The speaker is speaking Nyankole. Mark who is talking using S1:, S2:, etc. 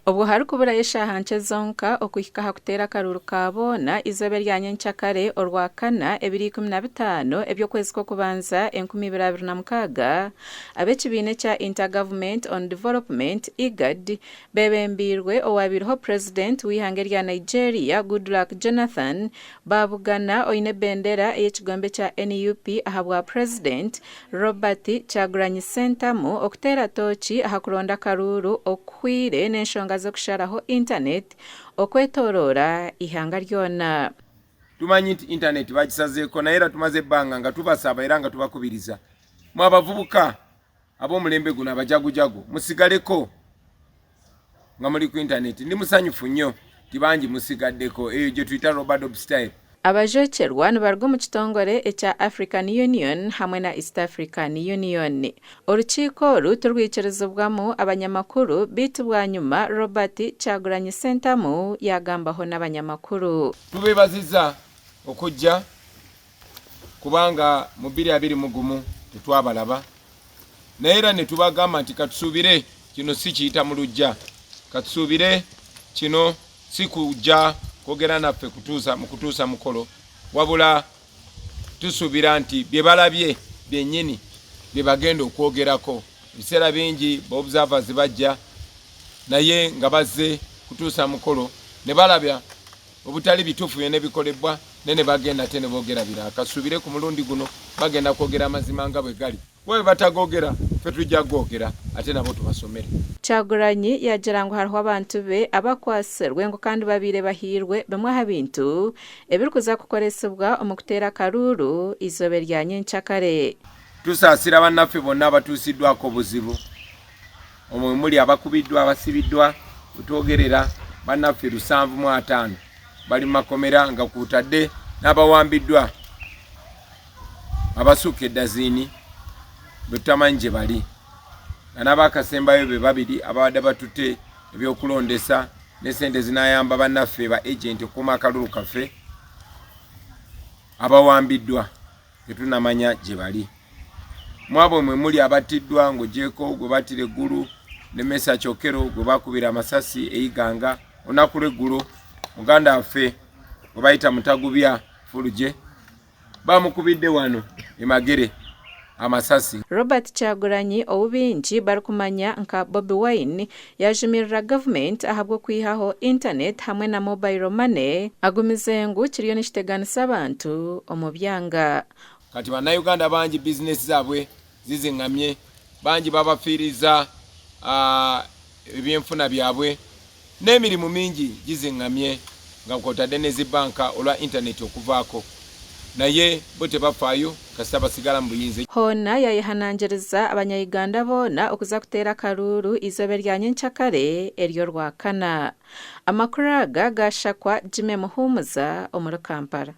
S1: Obwo harikuburayo eshaaha nkye zonka okuhika aha kuteera akaruuru ka boona eizooba erya nyenkyakare Orwakana ebiro 15 eby'okwezi kw'okubanza 2026, ab'ekibiina ekya Inter-Government on Development, IGAD, beebembeirwe owabaireho Purezidenti w'eihanga erya Nigeria, Goodluck Jonathan, baabugana oine ebendera ey'ekigombe ekya NUP ahabwa Purezidenti, Robert Kyagulanyi Ssentamu okuteera tooki aha kuronda akaruuru okuhwire n'enshonga z'okusharaho intaneti okwetoroora eihanga ryona.
S2: Tumanyi nti intaneti bagisazeeko naye era tumaze ebbanga nga tubasaba era nga tubakubiriza mwe abavubuka ab'omulembe guno abajagujagu musigaleko nga muli ku intaneti. Ndi musanyufu nnyo nti bangi musigaddeko eyo gye tuyita Robert style.
S1: Abajwekyerwa nibaruga omu kitongore ekya African Union hamwe na East African Union. Orukiiko oru tirwikirizibwamu abanyamakuru beitu bwanyima Robert Kyagulanyi Ssentamu yaagambaho n'abanyamakuru.
S2: Tubeebaziza okujja kubanga mu bbiri abiri mu gumu tetwabalaba naye era ne tubagamba nti katusuubire kino si kiyita mu luggya, katusuubire kino si kujja kwogera naffe kutuusa mu kutuusa mukolo wabula tusuubira nti bye balabye byennyini bye bagenda okwogerako. Ebiseera bingi ba observers bajja naye nga bazze kutuusa mukolo ne balaba obutali bituufu byonna ebikolebbwa naye ne bagenda ate ne boogera birala. Kasuubire ku mulundi guno bagenda kwogera amazima nga bwe gali kuba bwe batagogera ffe tujja googera ate nabo tubasomere.
S1: Kyagulanyi yaagira ngu hariho abantu be abakwatsirwe ngu kandi babaire bahairwe bimwe aha bintu ebirikuza kukoresibwa omu kuteera akaruuru eizooba erya nyenkyakare.
S2: Tusaasira bannaffe bonna abatuusiddwako obuzibu omwe muli abakubiddwa, abasibiddwa, wetwogerera bannaffe 75 bali mu makomera nga kwotadde n'abawambiddwa abasukka eddaziini bwe tutamanyi gye bali nga n'abakasembayo be babiri ababadde batutte ebyokulondesa ne ssente zinayamba bannaffe ba agenti okukuuma akalulu kaffe abawambiddwa. Tetunamanya gye bali. Mu abo mwe muli abattiddwa ng'ogyeko gwe battira egulu ne Mesach Okello gwe baakubira amasasi e Iganga olunaku lw'eggulo, muganda waffe gwe bayita Mutagubya Fuluje baamukubidde wano e Magere amasasi.
S1: Robert Kyagulanyi ou baingi barikumanya nka Bobi Wine yaajumirira gavumenti ahabw'okwihaho intaneti hamwe na mobile money agumize ngu kiriyo nikiteganisa abantu omu byanga.
S2: Kati bannayuganda bangi bizinesi zaabwe zizingamye, bangi babafiiriza ebyenfuna byabwe n'emirimu mingi gizingamye nga kwotadde ne zi bbanka olwa intaneti okuvaako naye bo tebafaayo kasita basigala mu buyinza.
S1: Hoona yaayehanangiriza abanya-Uganda boona okuza kuteera akaruuru eizooba erya nyenkyakare ery'Orwakana. Amakuru aga gaashakwa Jimmy Muhumuza omuri Kampala.